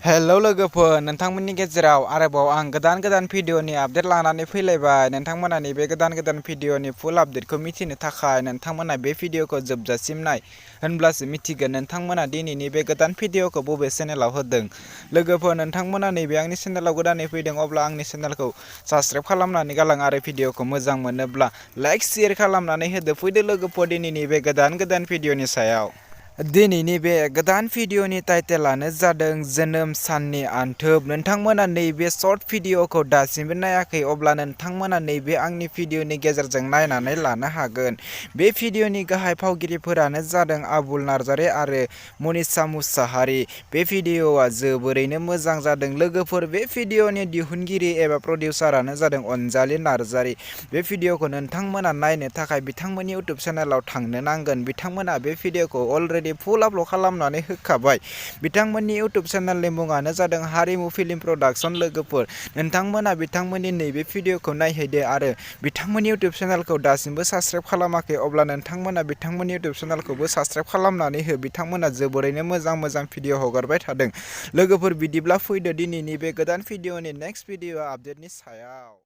Hello लोगोफोर नोंथांमोननि गेजेराव आरोबाव आं गोदान भिडिअनि आपडेट लानानै फैलायबाय। नोंथांमोना नैबे गोदान भिडिअनि फुल आपडेटखौ मिथिनो थाखाय नोंथांमोना बे भिडिअखौ जोबजासिम नाय, होनब्लासो मिथिगोन नोंथांमोना दिनैनि बे गोदान भिडिअखौ बबे चेनेलाव होदों। लोगोफोर नोंथांमोना नैबे आंनि चेनेलाव गोदानै फैदों अब्ला आंनि चेनेलखौ साबस्क्राइब खालामनानै गालां आरो भिडिअखौ मोजां मोनोब्ला लाइक शेयार खालामनानै होदो। फैदो लोगोफोर दिनैनि बे गोदान भिडिअनि सायाव। दिनैनि बे गोदान भिडिअनि टाइटेलानो जादों जोनोम साननि आनथोब। नोंथांमोना नैबे सर्ट भिडिअखौ दासिमबो नायाखै अब्ला नोंथांमोना नैबे आंनि भिडिअनि गेजेरजों नायनानै लानो हागोन। बे भिडिअनि गाहाय फावगिरिफोरानो जादों आबुल नार्जारी आरो मनीषा मुसाहारी। बे भिडिअआ जोबोरैनो मोजां जादों। लोगोफोर बे भिडिअनि दिहुनगिरि एबा प्रडिउसारानो जादों अनजालि नार्जारी। बे भिडिअखौ नोंथांमोना नायनो थाखाय बिथांमोननि इउटुब चेनेलाव थांनो नांगोन। बिथांमोना बे भिडिअखौ अलरेडि फुल आपल'ड खालामनानै होखाबाय। बिथांमोननि इउटुब चेनेलनि मुङानो जादों हारिमु फिल्म प्रडाक्शन। लोगोफोर नोंथांमोना बिथांमोननि नैबे भिडिअखौ नायहैदो आरो बिथांमोननि इउटुब चेनेलखौ दासिमबो साबस्क्राइब खालामाखै अब्ला नोंथांमोना बिथांमोननि इउटुब चेनेलखौबो साबस्क्राइब खालामनानै हो। बिथांमोना जोबोरैनो मोजां भिडिअ हगारबाय थादों। लोगोफोर बिदिब्ला फैदो दिनैनि बे गोदान भिडिअनि नेक्स्ट भिडिअ आपडेटनि सायाव।